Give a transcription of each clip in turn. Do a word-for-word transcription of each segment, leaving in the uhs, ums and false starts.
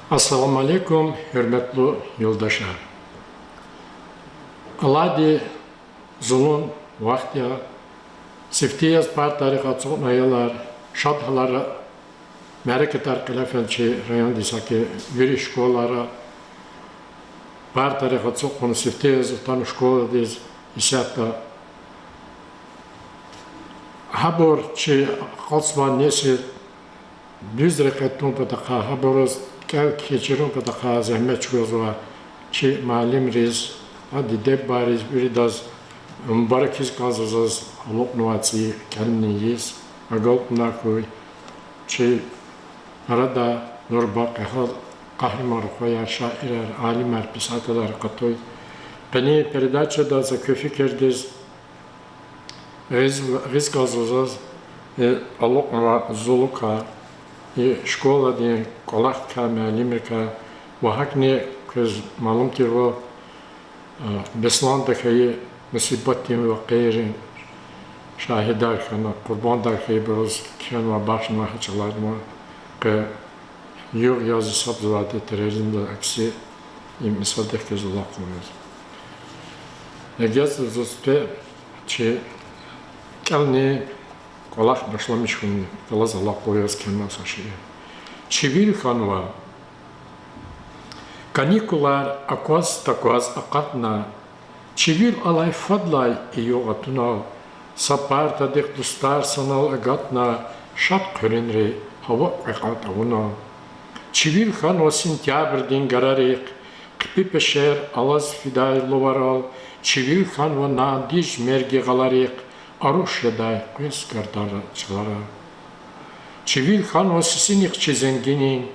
Ассаламу алейкум, гьуьрметлу юлдашар! Алайди зулун вахт я, сифте яз партайрихъ ацукьна аялар, шад гьалара мярекатар кьиле фена чи райондиз, гьакӀ вири школайра партайрихъ ацукьна сифте яз атана школадиз, исятда гьабур чи акьалтзавай несил дуьз рекье тун патахъай, гьабуруз кӀел-кхьей чирун патахъай зегьмет чӀугвазвай чи муаллимриз, а диде-бубайриз, виридаз мубаракиз кӀанзава заз алукьнавай цӀийи кӀелунин йис. Агалкьунар хьуй чи арада нурба кьегьал къагьриман рухваяр, шаирар, алимар, писателар къатуй. Къенин передачада за куь фикирдиз гъиз-, гъиз кӀанзава заз, э, алукьнавай зулукай, э, школадин кӀвалахрикай, муаллимрикай ва гьакӀни квез малум тирвал, э, Бесланда хьайи мусибатдин вакъиайрин шагьидар хьана, къурбандар хьайибуруз кхьенвай, бахшнавай гьа чӀаларни ма къе югъ яз гьисабзавайди терроризмдал акси, им мисалдихъ квез алакьунмаз. Эгер заз кве чи кӀелунин кӀвалах башламиш хьуни галаз алакьун яз кхьенва са шиир. Чи вил хьанва. Каникулар акваз-такваз акъатна, чи вил алай фадлай и югъ атуна, са партадихъ дустар санал агатна, шад хъуьруьнри гьава кьве кьат авуна. Чи вил хьанва сентябрдин гарарихъ, хъипи пешер алаз фидай луварал, чи вил хьанва надиж мерги гъаларихъ, аруш жедай къвез гарданра чӀалара. Чи вил хьанва сесинихъ чи зенгинин,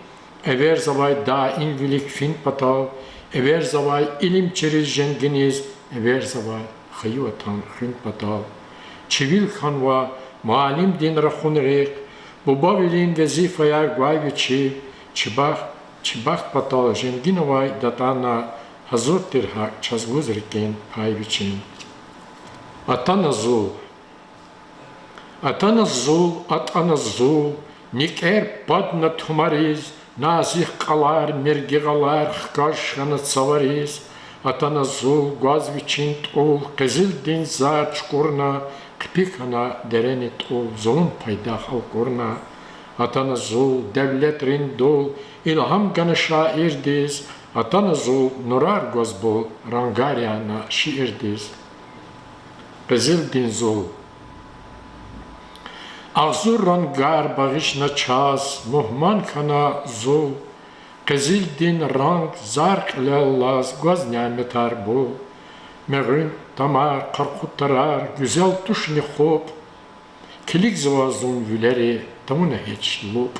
эверзавай даим вилик фин патал, эверзавай илим чириз женгиниз, эверзавай хайи ватан хуьн патал. Чи вил хьанва муаллимдин рахунрихъ, бубавилин везифаяр гвай вичи, чи бахт, чи бахт патал женгинавай датӀана, гьазур тир гьакӀ чаз гуз рикӀин пай вичин. Атана зул. Атана зул, атӀана зул, никӀер падна тумариз, назих кьалар, мерги гъалар хкаж хьана цавариз. Атана зул, гваз вичин тӀул, къизилдин зар чукӀурна, хъипи хьана дерени тӀул, зулун пайдах алкӀурна. Атана зул, девлетрин дул, илгьам гана шаирдиз, атана зул, нурар гваз бул, рангар яна шиирдиз. Къизилдин зул. Агъзур рангар багъишна чаз, мугьман хьана зул, къизилдин ранг зар кьилел алаз гваз няметар бул. Мегъуьн тамар, къаркъу тарар, гуьзел тушни хупӀ, килигзава зун вилери, тавуна гьич лупӀ.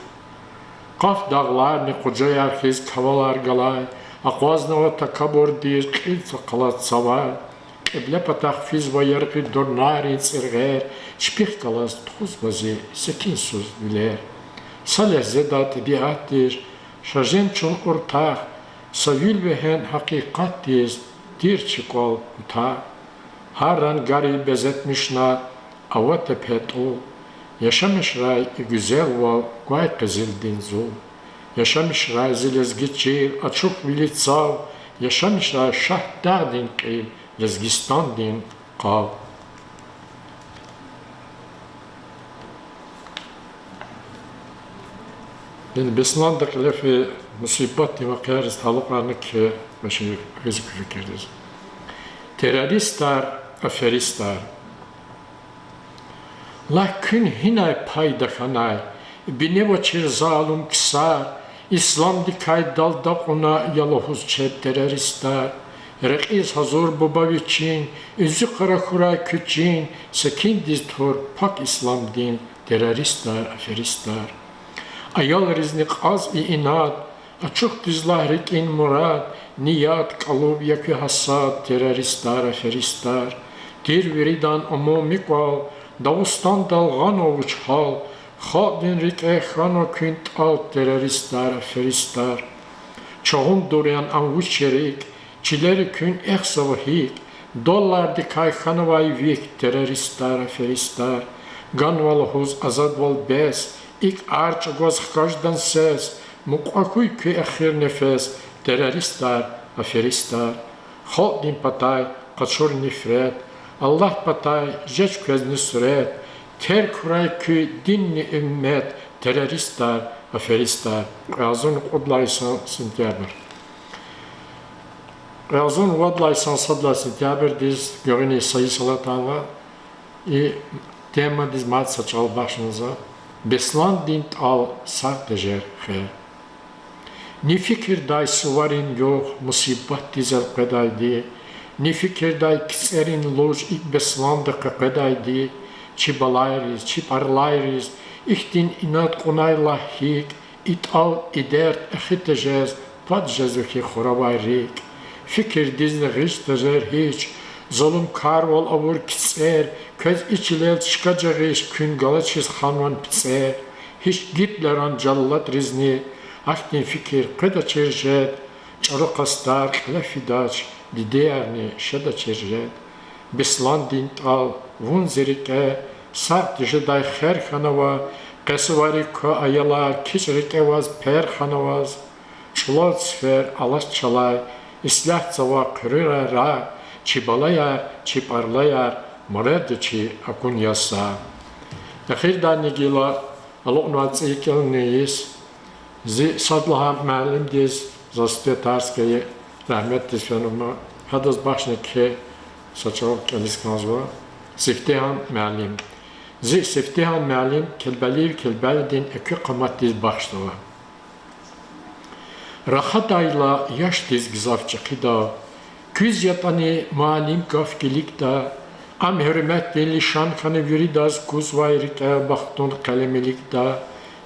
Къаф дагъларни къужаяр хьиз кавалар галай, акъвазнава такабурдиз кьил са къала цавай. Кьибле патахъ физва яргъи дурнайрин цӀиргъер, чпихъ галаз тухузва зи секинсуз вилер. Са легьзеда тӀебиатдиз ша жен чун уртах, са вил вегьен гьакъикъатдиз тир чи кӀвал утах. Гьар рангари безетмишна ава тепе тӀул, яшамишрай и гуьзелвал гвай къизилдин зул. Яшамишрай зи лезги чил, ачух вили цав, яшамишрай Шагьдагъдин кьил, Лезгистандин къал. Ин Бесланда кьиле фейи мусибатдин вакъиайриз талукьарна кхьей ва шиир гъиз куь фикирдиз. Террористар, аферистар. Лагь, куьн гьинай пайда хьанай, биневачир залум ксар, исламдикай далда кьуна я лугьуз чеб террористар. Рекьиз гьазур буба вичин, уьзуькъара хьурай куь чин, секиндиз тур пак исламдин, террористар, аферистар. Аялризни кьаз и инад, ачухдиз лагь рикӀин мурад, ният, кӀалуб я куь гьасад, террористар, аферистар. Тир виридан умуми кӀвал, Дагъустандал гъанва вуч гьал, халкьдин рикӀе хьанва куьн тӀал, террористар, аферистар. Чугъундур яни ам вуч я рикӀ, чилери куьн эхзава гьикӀ, доллардикай хьанвай вик, террористар, аферистар. Ганва лугьуз азадвал бес, икӀ ар чӀугваз хкаждан сес, Мукьва хьуй куь эхир нефес, террористар, аферистар. Халкьдин патай къачур нифрет, Аллагь патай жеч квез нусрет, терг хьурай куь динни уммет, террористар, аферистар. Кьве агъзурни кьуд лагьай йисан сентябрь. Кьве агъзурни вад лагьай йисан сад лагьай сентябрдиз гуьгъуьниз са йис алатайла, и темадиз мад са чӀал бахшна за: Бесландин тӀал сагъ тежер хер. Ни фикирдай суварин югъ мусибатдиз элкъведайди, ни фикирдай кицӀерин луж икӀ Бесланда къекъведайди, чи балайриз, чи пӀарлайриз ихьтин инад кьунай лагь гьикӀ, и тӀал, и дерт эхи тежез, пад жезва хьи хуравай рикӀ. Фикирдизни гъиз тежер гьич, зулумкарвал авур кицӀер, квез и чилел чка жагъиз, куьн галачиз ханван пицӀер. Гьич Гитлеран жаллатризни ахьтин фикир къведачир жед, чӀуру къастар кьиле фидач, дидеярни шедачир жед. Бесландин тӀал, вун зи рикӀе, сагъ тежедай хер хьанава, къе суварик ква, аялар, кичӀ рикӀе ваз, пер хана ваз. ЧӀулав цифер алач чалай, ислягьзава хъуьруьрай рагъ, чи балаяр, чи пӀарлаяр, мурад я чи акун яз сагъ. Эхирдайни гила алукьнавай цӀийи кӀелунин йис зи сад лагьай муаллимдиз, заз сифте тарс хьайи, рагьметдиз фенва, гьадаз бахшна кхьей са чӀал кӀелиз кӀанзава. Сифтегьан муаллим. Зи Сифтегьан муаллим Келбалиев Келбалидин экуь къаматдиз бахшзава. Рахадайла яшдиз гзаф чӀехида, куьз ятӀани муаллим гаф килигда, ам гьуьрметдин лишан хьана виридаз кузвай рикӀел бахтун къелем илигда.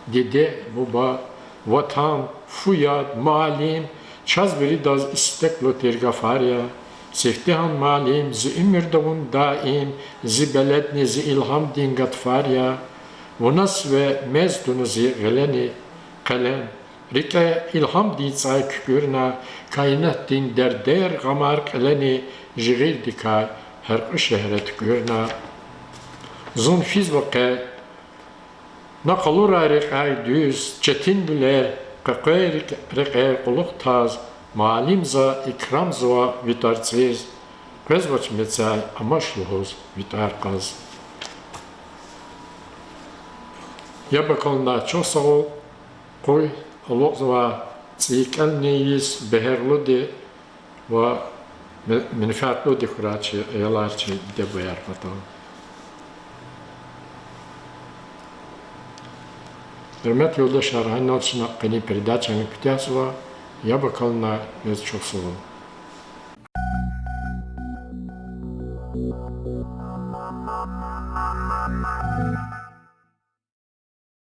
Диде, буба, ватан, фу яд, муаллим чаз виридаз истеклу тир гафар я. Сифтегьан муаллим, зи уьмуьрда вун даим, зи беледни зи илгьамдин гатфар я. Вуна сиве мез туна зи гъилени, къелем, рикӀе илгьамдин цӀай куькӀуьрна, каинатдин дердер, гъамар кьилени, жигъирдикай гьяркьуь шегьре туькӀуьрна. Зун физва къе, на къалурай рекьяй дуьз, четинвилер, къекъвей рекь-, рекьер кьулухъ таз, муаллим, за икрамзава ви тӀварцӀиз, къвезвач мецяй амач лугьуз ви тӀвар кьаз. Яб акалунай чухсагъул. Къуй алукьзавай цӀийи кӀелунин йис бегьерлуди ва ме-, менфятлуди хьурай чи аялар, чи диде-бубаяр патал. Гьуьрметлу юлдашар, гьанал чна къенин передачани куьтягьзава. Яб акалунай, квез чухсагъул.